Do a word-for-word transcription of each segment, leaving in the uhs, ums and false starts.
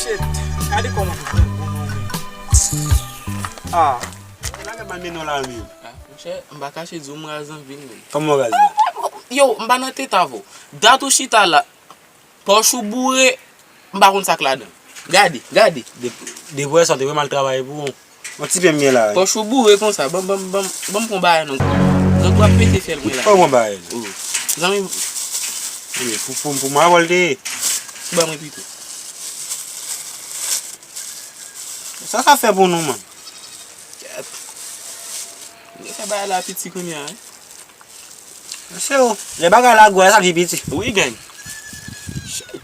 Shit, gade kòman pou pran bon non men. Ah, e bagay mal mennen w la menm. Ah, monchè, m pa kache di w m raz anvil menm. Kòman w raz la? Yo, m pa nan teta avè w. Dat ou chita la, pòch ou boure, m pa konn sa k ladan. Gade, gade. De, de vre sa, te vre mal travay pou ou. Yon ti pen m gen la wi. Pòch ou boure konsa, ban m, ban m, ban m, ban m pran bagay non. Nèg w ap pete fyèl mwen la. Ban m pran bagay la. Oh. Zanmi m. Pou, pou, pou mwen, wòl te ye. Ban mwen pito. Sa sa fè pou nou, man? Kèt. Mwen fè bagay la piti kounye a, wi. Mesye o, lè bagay la gwo, sa vin piti. Wi, gang. Shit.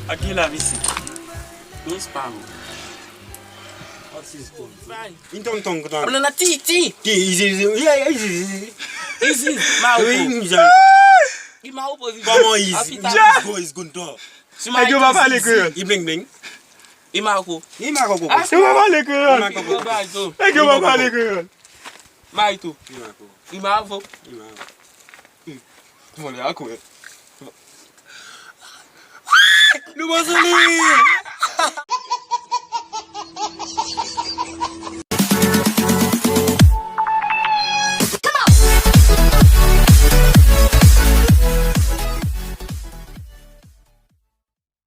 Ak gen lav isi. Douz pa bon. What is called? Bay. Intong tong tong. Abla na ti, ti. Ti, easy, easy. Yeah, yeah, easy, easy. Easy, Marco. Oui, easy. I Marco vivi. Kòman easy? Afita. Go is good to. Si Nèg yo pa pale kreyòl. I bling bling. I Marco. I Marco koko. Nèg yo pa pale kreyòl. I Marco koko. Nèg yo pa pale kreyòl. Marco. I Marco. I Marco. Vòlè a kwè. Nou bon sou li!